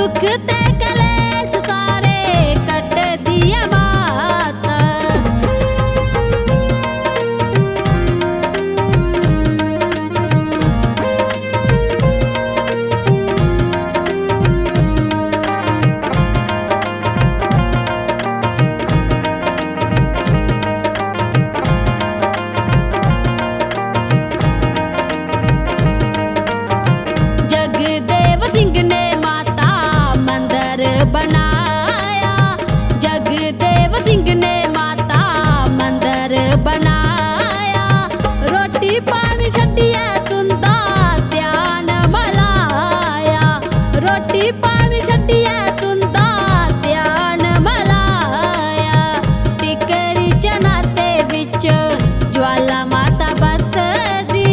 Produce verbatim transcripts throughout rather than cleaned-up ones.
दुख ते कलेश सारे कटदी ऐ माता। जगदेव सिंह ने माता मंदर बनाया, जगदेव सिंह ने माता मंदर बनाया। रोटी पानी छड्डियै तुं'दा ध्यान मलाया, रोटी पानी छड्डियै तुं'दा ध्यान मलाया। टिकरी चनासे बिच ज्वाला माता बसदी,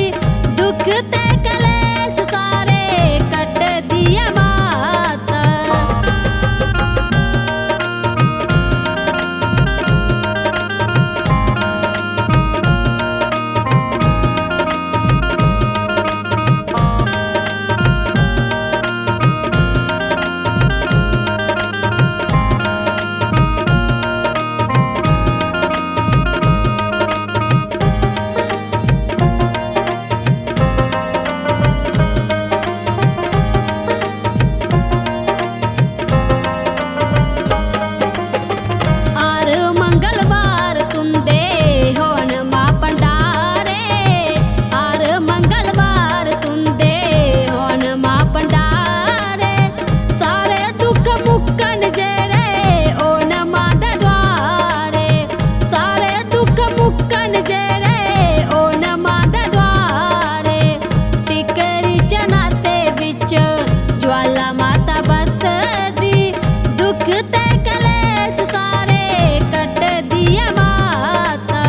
दुख ते कलेश सारे कटदी ऐ माता। हर मंगलवार तुं'दे होन मां भंडारे, हर मंगलवार तुं'दे होन मां भंडारे। सारे दुख मुक्कन जेह्ड़े होन मां दे द्वारे, सारे दुख मुक्कन जेह्ड़े होन मां दे द्वारे। टिकरी चनासे बिच ज्वाला माता बसदी, दुख ते कलेश सारे कटदी ऐ माता।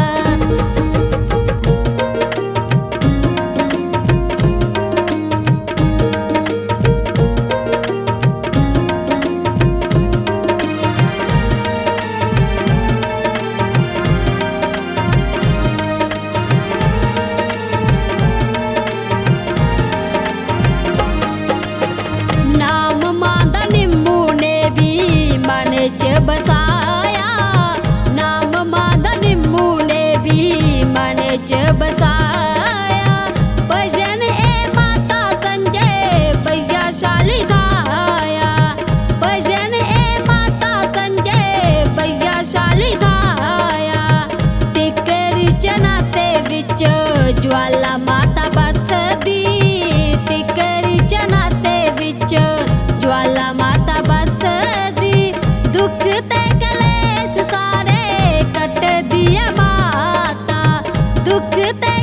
नाम मां दा निम्मू ने बी मन च बसाया, नाम मां दा निम्मू ने बी मन च बसाया। भजन ए माता संजय भैया शाली गाया, भजन ए माता संजय भैया शाली गाया। टिकरी चनासे बिच ज्वाला माता बसदी, टिकरी चनासे बिच ज्वाला माता बसदी। दुख ते कलेश सारे कटदी ऐ माता, दुख ते